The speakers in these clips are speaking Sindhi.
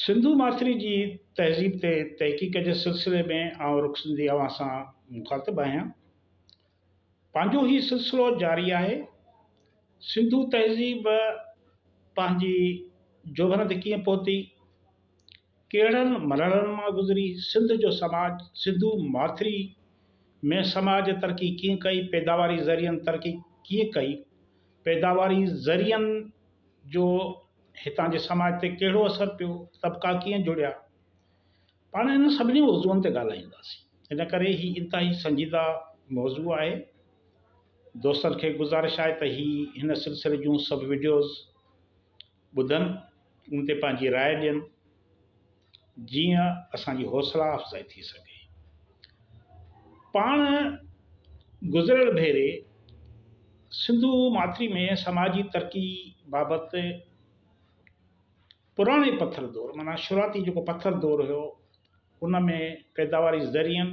سنڌو ماٿري جي تهذيب تي تحقيق جي سلسلي ۾ آئون رخ سنڌي اوهان سان مخاطب آهيان. پنهنجو هي سلسلو جاري آهي. سنڌو تهذيب پنهنجي جوڀن تي ڪيئن پهتي، ڪهڙن مرحلن مان گذري، سنڌ جو سماج، سنڌو ماٿري ۾ سماج ترقي ڪيئن ڪئي، پيداواري ذريعن ترقي ڪيئن ڪئي، پيداواري ذريعن جو هتان جي سماج تي ڪهڙو اثر پيو، طبقا ڪيئن جڙيا، پاڻ انهن سڀني موضوعن تي ڳالهائينداسين. ان ڪري هي انتهائي سنجيده موضوع آهي. دوستن کي گذارش آهي ته هي هن سلسلي جون سڀ وڊيوز ٻڌن، ان تي پنهنجي راء ڏين، جيئن اسان جي حوصلا افزائي ٿي سگهي. پاڻ گذريل ڀيري سنڌو ماٿري ۾ سماجي ترقي بابت پراڻي پٿر دور معنيٰ شروعاتي جيڪو پٿر دور هيو ان ۾ پيداواري ذريعن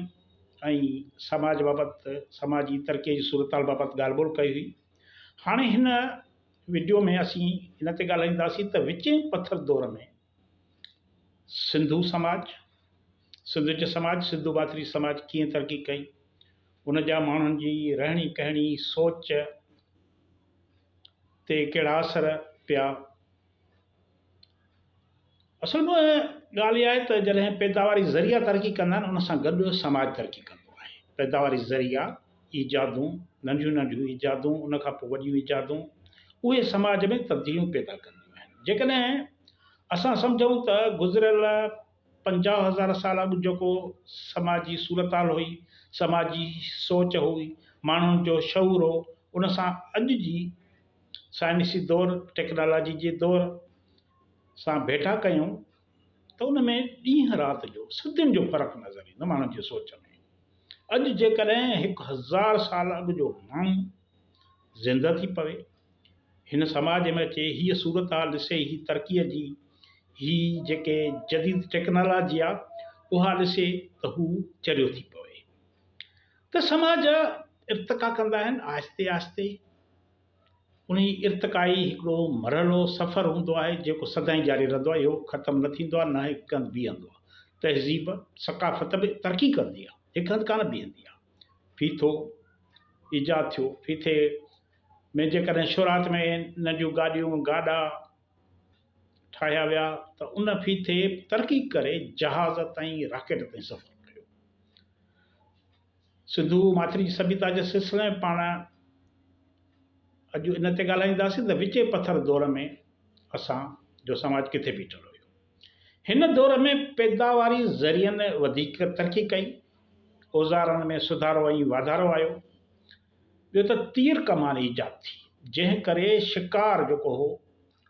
۽ سماج بابت سماجي ترقي جي صورتحال بابت ڳالهه ٻولهه ڪئي هئي. هاڻي هن وڊيو ۾ اسين ان تي ڳالهائينداسين ته وچين پٿر دور ۾ سنڌو سماج، سنڌ جو سماج، سنڌو ماٿري سماج ڪيئن ترقي ڪئي، ان جا ماڻهن جي رهڻي ڪهڻي، سوچ تي ڪهڙا اثر پيا. اصل ۾ ڳالهه اها آهي ته جڏهن پيداواري ذريعا ترقي ڪندا آهن ان سان گڏ سماج ترقي ڪندو آهي. پيداواري ذريعا، ايجادون، ننڍيون ننڍيون ايجادون، ان کان پوء وڏيون ايجادون، اهي سماج ۾ تبديليون پيدا ڪنديون آهن. جيڪڏهن اسان سمجهون ته گذريل 50,000 سال اڳ جيڪو سماجي صورتحال هئي، سماجي سوچ هئي، ماڻهن جو شعور هو، ان سان اڄ جي سائنسي دور، ٽيڪنالاجي جي دور سان ڀيٽا ڪيون ته ان ۾ ڏينهن رات جو صدين جو فرق نظر ايندو ماڻهن جي سوچ ۾. اڄ جيڪڏهن 1000 سال اڳ جو ماڻهو زنده ٿي پوي، هن سماج ۾ اچي هيء صورتحال ڏسي، هي ترقيء جي هي جيڪي جديد ٽيڪنالاجي آ اها ڏسي ته هو چريو ٿي پوي. ته سماج ارتقا ڪندا آهن آهستي آهستي. انهي ارتقائي هڪڙو مرحلو سفر هوندو آهي جيڪو سدائين جاري رهندو آهي اهو ختم نه ٿيندو آهي نه هڪ هنڌ بيهندو آهي. تهذيب، ثقافت به ترقي ڪندي آهي هڪ هنڌ ڪانه بيهندي آهي. ڦيٿو ايجاد ٿيو، ڦيٿي ۾ جيڪڏهن شروعات ۾ ننڍيون گاڏيون، گاڏا ٺاهيا ويا ته ان ڦيٿي ترقي ڪري جهاز تائين راڪيٽ تائين سفر ڪيو. سنڌو ماٿري جي سڀيتا جي سلسلي ۾ پاڻ اڄ ان تي ڳالهائينداسين ته وچين پٿر دور ۾ اسان جو سماج ڪٿي بيٺل هيو. هن دور ۾ پيداواري ذريعن وڌيڪ ترقي ڪئي، اوزارن ۾ سڌارو ۽ واڌارو آيو. ٻيو ته تير ڪمان ايجاد ٿي، جنهن ڪري شڪار جيڪو هو،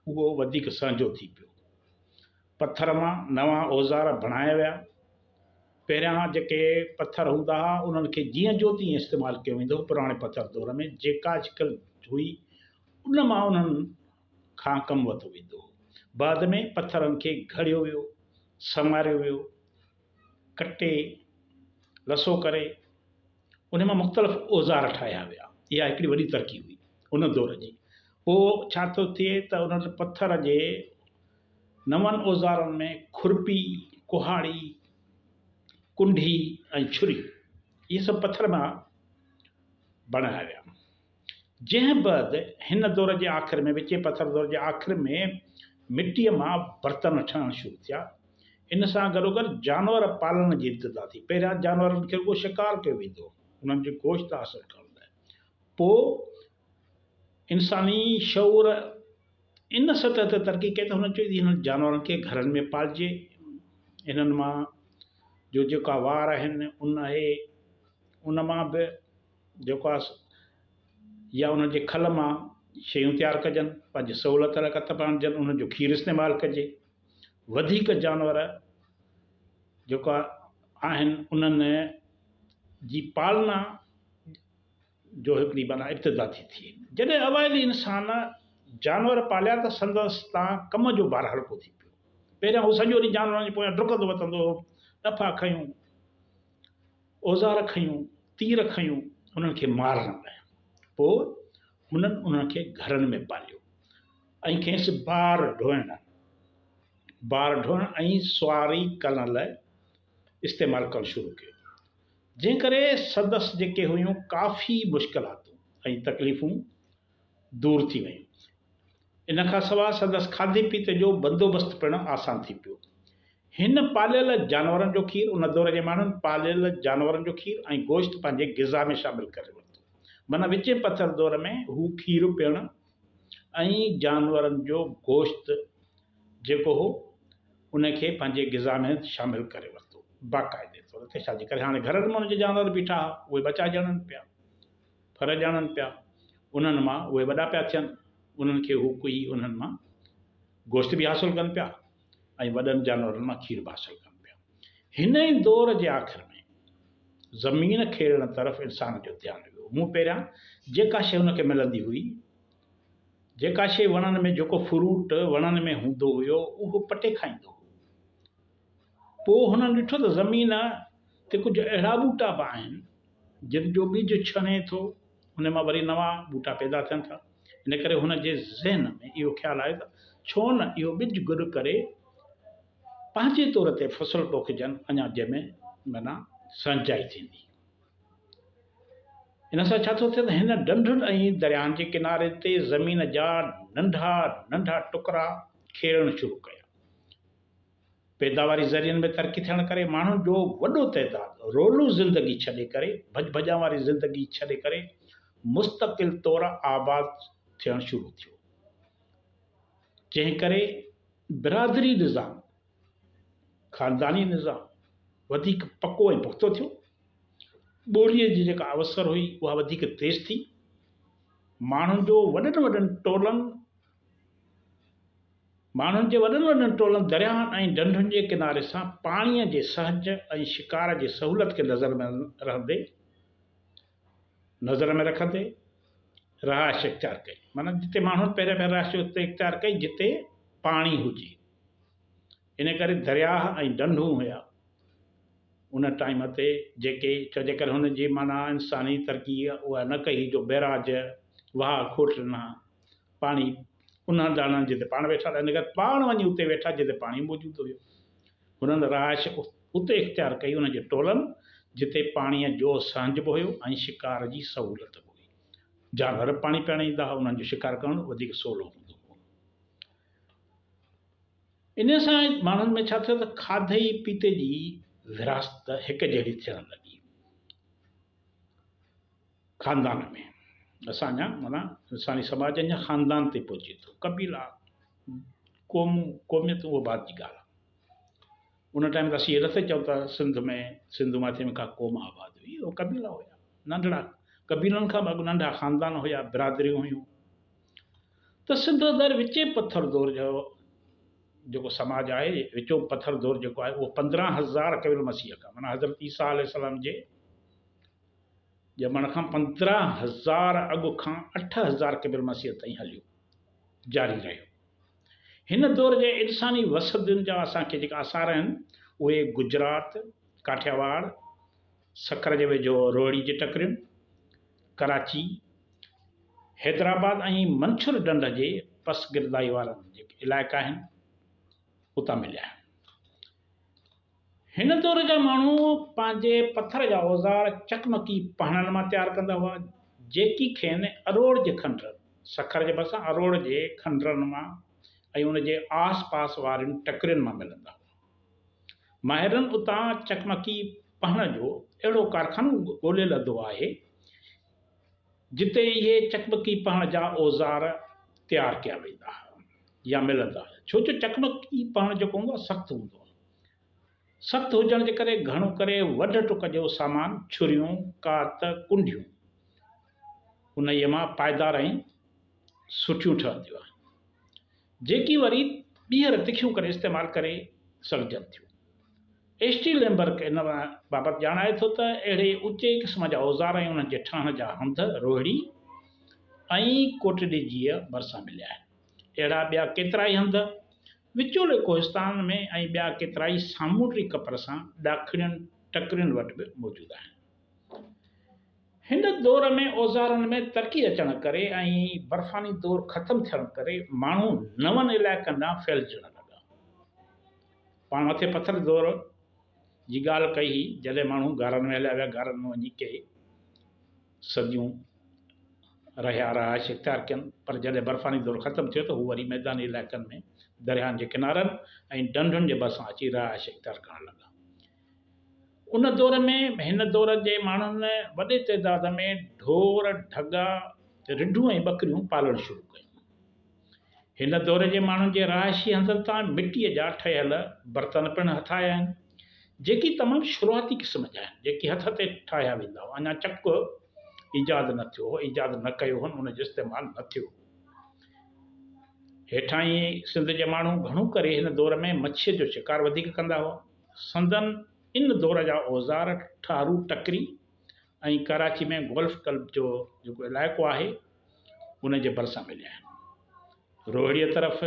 اهو وڌيڪ سهنجو ٿي پيو. پٿر مان نوان اوزار بڻايا ويا. پهريان جيڪي پٿر هوندا ها، انهن کي جيئن جو تيئن استعمال ڪيو ويندو هو. پراڻي پٿر دور ۾ جيڪا شڪل هئي، ان مان انهن کان ڪم ورتو ويندو هو. بعد ۾ پٿرن کي گهڙيو ويو، سنواريو ويو، ڪٽي، لسو ڪري، ان مان مختلف اوزار ٺاهيا ويا. اها هڪڙي وڏي ترقي هئي ان دور جي. پوء ڇا ٿو ٿئي ته انهن پٿر جي نون اوزارن ۾ کرپي، ڪهاڙي، ڪنڍي ۽ ڇري اهي سڀ پٿر مان بڻايا ويا. جنهن بعد هن دور جي آخر ۾ وچين پٿر دور جي آخر ۾ مٽيء مان برتن ٺهڻ شروع ٿيا. ان سان گڏوگڏ جانور پالڻ جي ابتدا ٿي. پهريان جانورن کي رڳو شڪار ڪيو ويندو هو، انهن جو گوشت حاصل ڪرڻ لاء. پوء انساني شعور ان سطح تي ترقي ڪئي ته هنن چيو ته انهن جانورن کي گهرن ۾ پالجي، انهن مان جو جيڪا وار آهن، ان آهي، ان مان به جيڪو آهي يا انهن جي کل مان شيون تيار ڪجن، پنهنجي سهولت لاء ڪتب آڻجن، انهن جو کير استعمال ڪجي. وڌيڪ جانور جيڪا آهن انهن جي پالنا جو هڪڙي معنيٰ ابتدا ٿي ٿئي. جڏهن اوائلي انسان جانور پاليا ته سندس تان ڪم جو بار هلڪو ٿي پيو. پهريان هو سڄو ڏينهن جانورن جي پويان ڊڪندو وتندو هو، ڏڦا کنيون، اوزار کنيون، تير کنيون انهن کي مارڻ لاء. پوء هنن انهن کي گهرن ۾ پاليو ۽ کيس بار ڍوئڻ، بار ڍوئڻ ۽ سواري ڪرڻ لاء استعمال ڪرڻ شروع ڪيو، جنهن ڪري سندس جيڪي هيون ڪافي مشڪلاتون ۽ تڪليفون دور ٿي ويون. ان کان سواء سندس کاڌي پيتي جو بندوبست پڻ آسان ٿي پيو. هن پاليل جانورن جو کير، ان دور جي ماڻهن پاليل جانورن جو کير ۽ گوشت پنهنجي غذا ۾ شامل ڪري ورتو. معنيٰ وچين پٿر دور ۾ هو کير پيئڻ ۽ جانورن جو گوشت جيڪو هو ان کي پنهنجي غذا ۾ شامل ڪري ورتو باقاعدي طور تي ڇا جي ڪري هاڻي گهرن ۾ انهن جا جانور بيٺا ها اهي ٻچا ڄڻن پيا ڦر ڄڻن پيا انهن مان اهي وڏا پيا ٿين انهن کي هو ڪهي انهن مان گوشت به حاصل ڪن پيا ۽ وڏن جانورن مان کير به حاصل ڪن پيا. هن ئي دور جي آخر ۾ زمين کيڙڻ طرف انسان جو ڌيان ويو. مون پهريان جيڪا شيء هن کي ملندي هئي، جيڪا شيء وڻن ۾ جيڪو فروٽ وڻن ۾ هوندو هيو، اهو پٽي کائيندو هو. پوء هنن ڏٺو ته زمين تي ڪجهه اهڙا ٻوٽا به آهن، جن جو ٻج ڇڻي ٿو، ان مان وري نوان ٻوٽا پيدا ٿين ٿا. ان ڪري هن جي ذهن ۾ اهو خيال آيو ته ڇو نه اهو ٻج گڏ ڪري پنهنجي طور تي فصل پوکجن اڃا جنهن ۾ معنيٰ سهنجائي ٿيندي. ان سان ڇا ٿو ٿئي ته هن ڍنڍن ۽ درياهن جي ڪناري تي زمين جا ننڍا ننڍا ٽڪرا کيڙڻ شروع ڪيا. پيداواري ذريعن ۾ ترقي ٿيڻ ڪري ماڻهن جو وڏو تعداد رولو زندگي ڇڏي ڪري ڀڄ ڀڄان واري زندگي ڇڏي ڪري مستقل طور آباد ٿيڻ شروع ٿيو جنهن ڪري برادري نظام خانداني نظام وڌيڪ پڪو ۽ پختو ٿيو ٻوليء جي جيڪا اوسر هئي اها وڌيڪ تيز ٿي ماڻهن جو وڏن وڏن ٽولن ماڻهن جي وڏن وڏن ٽولن درياهن ۽ ڍنڍن جي ڪناري سان پاڻيء جي سهنج ۽ شڪار جي سهولت کي نظر ۾ رهندي نظر ۾ رکندي رهائش اختيار ڪئي. معنيٰ جتي ماڻهن پهريان پهريان رهائش اتي اختيار ڪئي جتي پاڻي هجي. ان ڪري درياهه ۽ ڍنڍون هيا ان ٽائيم تي جيڪي ڇو جي ڪري هن جي معنيٰ انساني ترقي اها نه ڪئي جو بئراج واهه کوٽ نه پاڻي ان هنڌ آڻڻ جتي پاڻ ويٺا ان ڪري پاڻ وڃي اتي ويٺا جتي پاڻي موجود هيو. هنن رهائش اتي اختيار ڪئي انهن جي ٽولن جتي پاڻيء جو سهنج به هيو ۽ شڪار جي سهولت به هئي. جانور به پاڻي پيئڻ ايندا هئا انهن جو شڪار ڪرڻ وڌيڪ سولو هوندو هو. انهيء سان ماڻهن ۾ ڇا ٿيو ته کاڌي پيتي جي ورهاست هڪ جهڙي ٿيڻ لڳي. خاندان ۾ اسان اڃا معنيٰ انساني سماج اڃا خاندان تي پهچي ٿو قبيلا قومون قوميتون اهو بعد جي ڳالهه آهي ان ٽائيم ته اسين نٿا چئون ته سنڌ ۾ سنڌو ماٿري ۾ ڪا قوم آباد هئي اهو قبيلا هيا ننڍڙا قبيلن کان به اڳ ننڍا خاندان هيا برادريون هيون ته سنڌ اندر وچين پٿر دور جو جيڪو سماج آهي وچون پٿر دور جيڪو آهي اهو 15000 قبل مسيح کان معنيٰ حضرت عيسيٰ عليه السلام جي ڄمڻ کان 15000 اڳ کان 8000 قبل مسيح تائين هليو، جاري رهيو. هن دور جي انساني وسندين جا اسان کي جيڪا آثار آهن، اهي گجرات، ڪاٺياواڙ، سکر جي ويجهو روهڙي جي ٽڪرين، ڪراچي، حيدرآباد ۽ منڇر ڍنڍ جي پسگردائي وارن جيڪي علائقا آهن، اتان مليا آهن. هن دور جا ماڻهو پنهنجي پٿر جا اوزار چقمقي پهڻن مان تيار ڪندا هئا، جيڪي کين اروڙ جي کنڊرن، سکر جي ڀرسان اروڙ جي کنڊرن مان ۽ ان جي آس پاس وارين ٽڪرين مان ملندا هئا. ماهرن اتان چقمقي پهڻ جو اهڙو ڪارخانو ڳولي لڌو آهي، جتي اهي چقمقي پهڻ جا اوزار تيار ڪيا ويندا هئا يا ملندا هيا، ڇو جو چقمقي پهڻ جيڪو هوندو آهي سخت هوندو آهي. سخت هجڻ جي ڪري گهڻو ڪري وڍ ٽڪ جو سامان، ڇريون، ڪات، ڪنڍيون انهيء مان پائيدار ۽ سٺيون ٺهنديون آهن، جيڪي وري ٻيهر تکيون ڪري استعمال ڪري سگهجن ٿيون. ايس ٽي ليمبرڪ ان بابت ڄاڻائي ٿو ته اهڙي اوچي قسم جا اوزار ۽ انهن جي ٺهڻ جا هنڌ روهڙي ۽ ڪوٽڏيجيء ڀرسان مليا آهن. اهڙا ٻيا ڪيترائي هنڌ وچولي ڪوهستان ۾ ۽ ٻيا ڪيترائي سامونڊي ڪپر سان ڏاکڻين ٽڪرين وٽ به موجود آهن. هن دور ۾ اوزارن ۾ ترقي اچڻ ڪري ۽ برفاني دور ختم ٿيڻ ڪري ماڻهو نون علائقن ڏانهن ڦهلجڻ لڳا. پاڻ مٿي پٿر دور جي ڳالهه ڪئي هئي، جڏهن ماڻهو غارن ۾ هليا ويا، غارن ۾ وڃي ڪي صديون رهيا، رهائش اختيار ڪين، پر جڏهن برفاني دور ختم ٿيو ته هو وري ميداني علائقن ۾ درياهن جي ڪنارن ۽ ڍنڍن جي ڀرسان اچي رهائش اختيار ڪرڻ لڳا. ان دور ۾ هن دور جي ماڻهن وڏي تعداد ۾ ڍور، ڍڳا، رڍون ۽ ٻڪريون پالڻ شروع ڪيون. هن دور جي ماڻهن جي رهائشي هنڌن تان مٽيء جا ٺهيل برتن پڻ هٿ آيا آهن، جيڪي تمام شروعاتي قسم جا آهن، جيڪي هٿ تي ٺاهيا ويندا هئا. اڃا چڪ ايجاد نه ٿيو هو، ايجاد نه ڪيو هن، ان جو استعمال نه ٿيو هو. هيٺاهين سنڌ جي ماڻهو گهڻو ڪري هن دور ۾ مڇيء جو شڪار وڌيڪ ڪندا هئا. سندن ان دور جا اوزار ٺارو ٽڪري ۽ ڪراچي ۾ گولف ڪلب جو جيڪو علائقو آهي، ان جي ڀرسان مليا آهن. روهڙيء طرف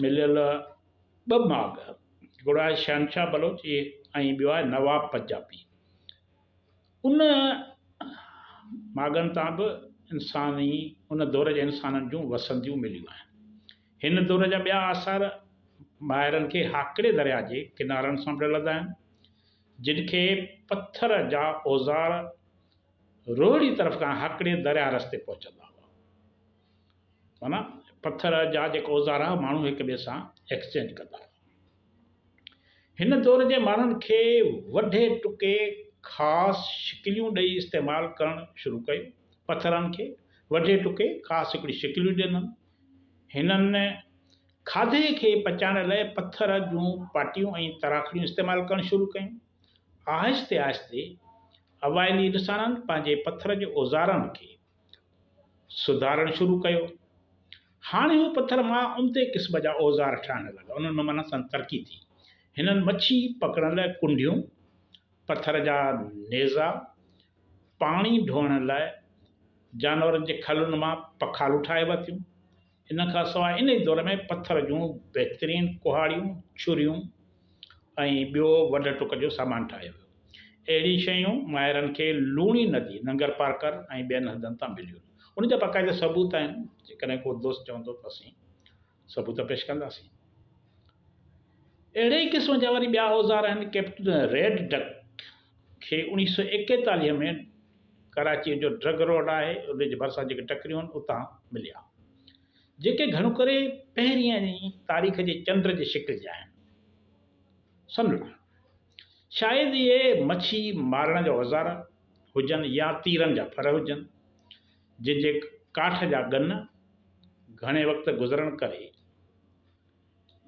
مليل ٻه ماڳ، هڪڙو آهي شهنشاهه بلوچ ۽ ٻيو آهي نواب پنجابي. ان ماڳن تان به انساني ان دور جي انسانن جون وسنديون مليون آهن. هن دور جا ٻيا آثار ماهرن کي هاڪڙي درياء جي ڪنارن سان پڻ لڌا آهن، جن کي پٿر جا اوزار روهڙي طرف کان هاڪڙي درياهه رستي پهچندا هئا. معنيٰ پٿر جا جيڪا اوزار هئا ماڻهو هڪ ٻئي سان ايڪسچينج ڪندا هئا. هن دور جي ماڻهن کي وڍي ٽڪي خاص شڪليون ڏئي استعمال ڪرڻ شروع ڪيو. پٿرن کي وڍي ٽڪي خاص هڪڙي شڪليون ڏنن. هنن کاڌي کي پچائڻ لاء پٿر جون پاٽيون ۽ تراکڙيون استعمال ڪرڻ شروع ڪيون. آهستي آهستي اوائلي انسانن پنهنجي پٿر جي اوزارن کي سڌارڻ شروع ڪيو. هاڻي هو پٿر مان عمدي قسم جا اوزار ٺاهڻ لڳا. انهن ۾ معنيٰ سندن ترقي ٿي. هنن مڇي پڪڙڻ لاء ڪنڍيون، پٿر جا نيزا، پاڻي ڍوئڻ لاء جانورن جي کلن مان پکالون ٺاهي ورتيون. ان کان سواء انهي دور ۾ پٿر جون بهترين ڪهاڙيون، ڇريون ۽ ٻيو وڍ ٽڪ جو سامان ٺاهيو ويو. اهڙيون شيون ماهرن کي لوڻي ندي، ننگر پارڪر ۽ ٻين هنڌن تان مليون. ان جا باقاعده ثبوت آهن، جيڪڏهن ڪو دوست چوندو ته اسين ثبوت پيش ڪنداسين. اهڙي ئي قسم جا وري ٻيا اوزار آهن. ڪئپٽن ريڊ ڊڪ کي 1941 ۾ ڪراچيء جو ڊرگ روڊ آهي، ان جي ڀرسان جيڪي ٽڪريون آهن، اتان مليا، جيڪي گهڻو ڪري پهرين تاريخ جي چنڊ جي شڪل جا آهن. سمجهو شايد اهي مڇي مارڻ جا اوزار هجن يا تيرن جا ڦر هجن، جن جي ڪاٺ جا ڳن گهڻي وقت گذرڻ ڪري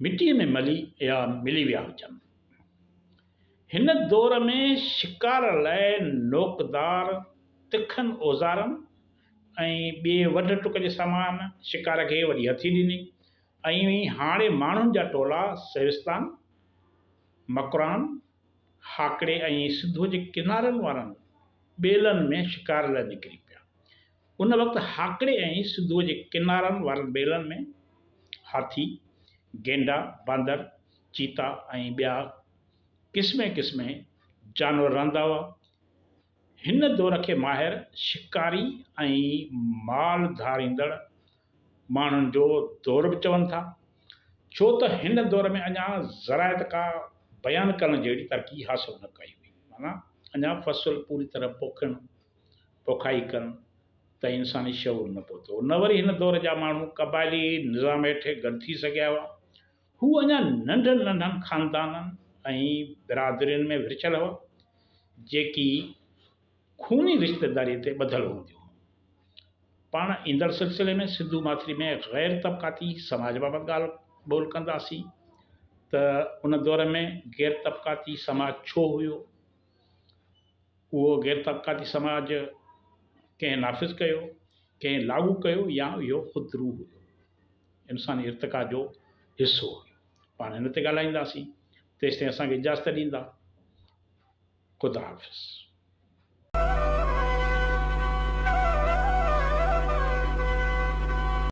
مٽيء ۾ ملي يا ملي ويا هجن. هن دور ۾ شڪار لاء نوڪدار تکن اوزارن ۽ ٻئي وڍ ٽڪ جي سامان شڪار کي وڏي هٿي ڏني ۽ هاڻي ماڻهن جا ٽولا سيوستان، مڪران، هاڪڙي ۽ سنڌوء جي ڪنارن وارن ٻيلن ۾ شڪار لاء نڪري پيا. ان وقت هاڪڙي ۽ سنڌوء جي ڪنارن وارن ٻيلن ۾ هاٿي، گينڊا، باندر، چيتا ۽ ٻيا قسمين قسمين جانور رهندا هئا. هن دور کي ماهر شڪاري ۽ مال ڌاريندڙ ماڻهن جو دور به چون ٿا، ڇو ته هن دور ۾ اڃا زراعت ڪا بيان ڪرڻ جهڙي ترقي حاصل نه ڪئي هئي، معنيٰ اڃا فصل پوري طرح پوکڻ پوکائي ڪرڻ تائين انساني شعور نه پهتو هو، نه وري هن دور جا ماڻهو قبائلي نظام هيٺ گڏ ٿي سگهيا هئا. هو اڃا ننڍن ننڍن خاندانن ۽ برادرين ۾ ورڇيل هئا، جيڪي خوني رشتيداريء تي ٻڌل هونديون هيون. پاڻ ايندڙ سلسلي ۾ سنڌو ماٿري ۾ غير طبقاتي سماج بابت ڳالهه ٻولهه ڪنداسين ته ان دور ۾ غير طبقاتي سماج ڇو هيو؟ اهو غير طبقاتي سماج ڪنهن نافذ ڪيو، ڪنهن لاڳو ڪيو يا اهو خود روح هيو، انساني ارتقا جو حصو هيو. پاڻ هن تي ڳالهائينداسين. تيستائين اسان کي اجازت ڏيندا. خدا حافظ.